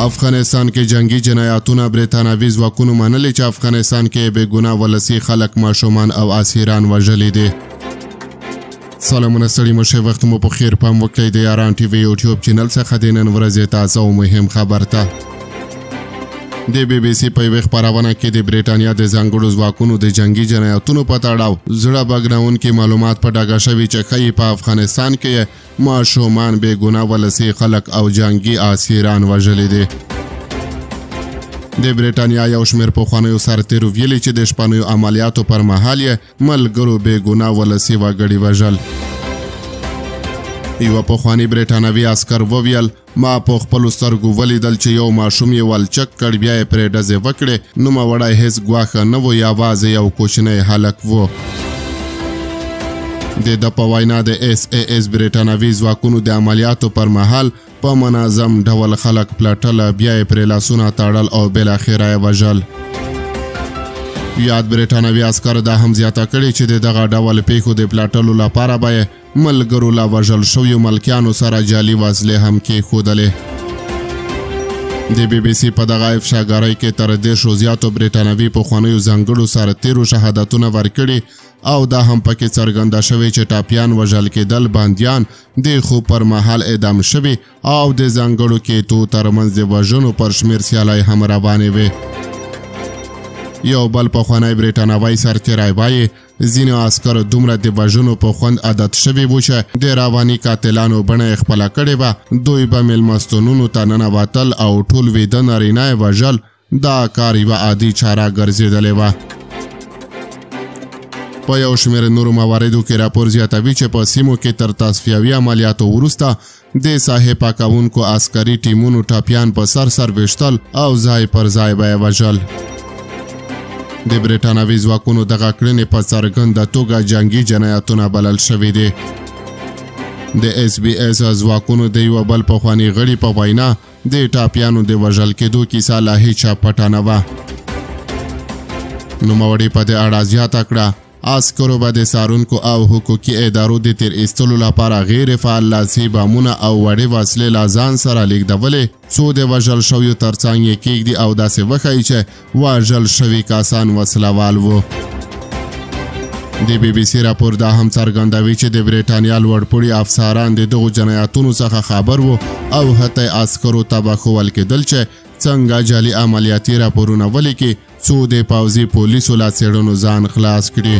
افغانستان کې جنگي جنایتونه برېټانوي ځواکونو منلې چې افغانستان کې بې ګناه ولسي خلک، ماشومان او اسیران وژلي دي. سلامونه، ستړي مشه، وخت مو په خیر. پام وکړئ د یاران ټي وي یوټیوب چینل څخه د نن ورځې تازه او مهم خبر ته. د بي بي سي په یوې خپرونه کې د برېټانیا د ځانګړو ځواکونو د جنګي جنایتونو په تړاو زړه بګنونکي معلومات په ډاګه شوي چې ښیي په افغانستان کې ماشومان، بې ګناه ولسي خلک او جنګي اسیران وژلي دي. د برېټانیا یو شمېر پخوانیو سرتېرو ویلي چې د شپنیو عملیاتو پر مهال یې ملګرو بې ګناه ولسي وګړي وژل. یوه پخواني برېټانوي عسکر وویل، ما په خپلو سترګو ولیدل چې یو ماشوم یې ولچک کړ، بیا یې پرې ډزې وکړې. نوموړی هیڅ ګواښه نه و، یوازې یو کوچنی هلک و. د ده په وینا د اس ای اس برېټانوي ځواکونو د عملیاتو پر مهال په منظم ډول خلک پلټل، بیا یې پرې لاسونه تړل او بالاخره یې وژل. یاد برېټانوي عسکر دا هم زیاته کړې چې د دغه ډول پیښو د پلټلو لپاره به یې ملګرو له وژل شویو ملکیانو سره جعلي وسلې هم کېښودلې. د بي بي سي په دغه افشاګرۍ کې تر 30 زیاتو برېټانوي پخوانیو ځانګړو سرتېرو شهادتونه ورکړي او دا هم پکې څرګنده شوې چې ټاپیان وژل کېدل، بندیان د خوب پر مهال اعدام شوي او د ځانګړو کیتو ترمنځ د وژنو پر شمېر سیالۍ هم روانې وې. یو بل پخوانی برېټانوی سرتېری وایي، ځینو عسکرو دومره د وژنو په خوند عادت شوي وو چې د رواني قاتلانو بڼه یې خپله کړې وه. دوی به میلمستونونو ته ننوتل او ټول ویده نارینه یې وژل. دا کار یوه عادي چاره ګرځېدلې وه. په یو شمېر نورو مواردو کې راپور زیاتوي چې په سیمو کې تر تصفیوي عملیاتو وروسته د ساحې پاکوونکو عسکري ټیمونو ټپیان په سر سر ویشتل او ځای پر ځای به یې وژل. د برېټانوي ځواکونو دغه کړنې په څرګنده توګه جنګي جنایتونه بلل شوي دي. د اس بي اس ځواکونو د یوه بل پخواني غړي په وینا د ټاپیانو د وژل کېدو کیسه له هیچا پټه نه وه. نوموړي په دې اړه زیاته کړه، عسکرو به د څارونکو او حقوقي ادارو د تېر ایستلو لپاره غیر فعال لاسي بمونه او وړې وسلې له ځان سره لېږدولې، څو د وژل شویو ترڅنګ یې کېږدي او داسې وښیي چې وژل شوي کسان وسلهوال وو. د بي بي سي راپور دا هم څرګندوي چې د برېټانیا لوړپوړي افسران د دغو جنایتونو څخه خبر وو او حتی عسکرو ته به ښوول کېدل چې څنګه جعلي عملیاتي راپورونه ولیکي، څو د پوځي پولیسو له څېړنو ځان خلاص کړي.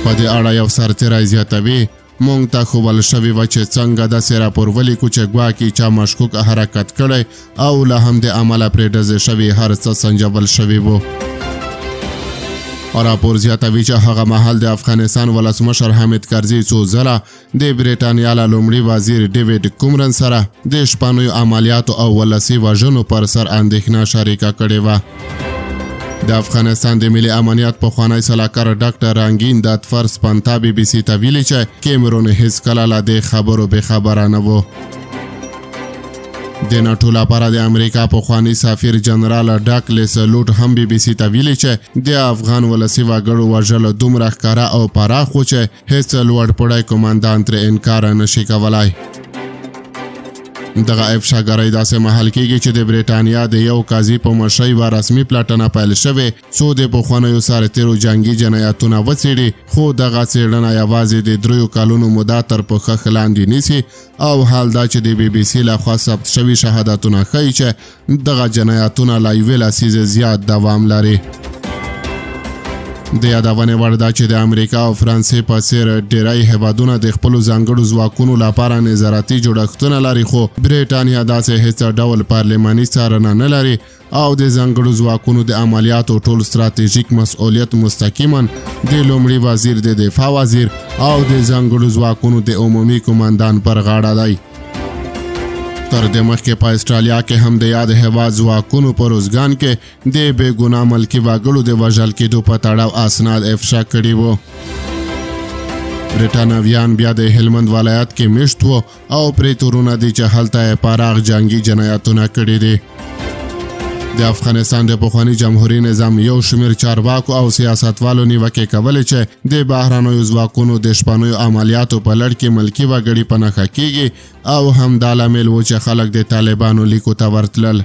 په دې اړه یو سرتېری زیاتوي، مونږ ته ښوول شوې وه چې څنګه داسې راپور ولیکو چې ګواکې چا مشکوک حرکت کړی او له همدې امله پرې ډزې شوې، هر څه سنجول شوي وو. راپور زیاتوي چې هغه مهال د افغانستان ولسمشر حامد کرزي څو ځله د برېټانیا له لومړي وزیر ډیویډ کومرن سره د شپنیو عملیاتو او ولسي وژنو پر سر اندېښنه شریکه کړې وه. د افغانستان د ملي امنیت پخوانی سلاکار ډاکټر رنګین دادفر سپنتا بي بي سي ته ویلي چې کیمرون هیڅکله له دې خبرو بې خبره نه و. د ناټو لپاره د امریکا پخوانی سفیر جنرال ډاکلیس لوټ هم بي بي سي ته ویلي چې د افغان ولسي وګړو وژل دومره ښکاره او پراخ و چې هیڅ لوړپوړی قومندان ترې انکار نشي کولای. دغه افشاګرۍ داسې مهال کېږي چې د برېټانیا د یو قاضي په مشرۍ یوه رسمي پلټنه پیل شوې، څو د پخوانیو سرتېرو جنګي جنایتونه وڅېړي، خو دغه څېړنه یوازې د 3 کلونو موده تر پوښښ لاندې نیسي او حال دا چې د بي بي سي لخوا ثبت شوي شهادتونه ښیي چې دغه جنایتونه له یوې لسیزې زیات دوام لري. د یادونې وړ ده چې د امریکا او فرانسې په څېر ډیری هېوادونه د خپلو ځانګړو ځواکونو لپاره نظارتي جوړښتونه لري، خو برېټانیا داسې هیڅ ډول پارلماني څارنه نه لري او د ځانګړو ځواکونو د عملیاتو ټول ستراتیژیک مسؤلیت مستقیما د لومړي وزیر، د دفاع وزیر او د ځانګړو ځواکونو د عمومي قومندان پر غاړه دی. تر دې مخکې په اسټرالیا کې هم د یاد هېواد ځواکونو په روزګان کې د بې ګناه ملکي وګړو د وژل کېدو په تړاو اسناد افشا کړي وو. برېټانویان بیا د هلمند ولایت کې میشت وو او پرې تورونه دي چې هلته یې پراخ جنګي جنایتونه کړي دي. د افغانستان د پخواني جمهوري نظام یو شمېر چارواکو او سیاستوالو نیوکې کولې چې د بهرنیو ځواکونو د شپنیو عملیاتو په لړ کې ملکي وګړي په نښه کیږي او همدا لامل و چې خلک د طالبانو لیکو ته ورتلل.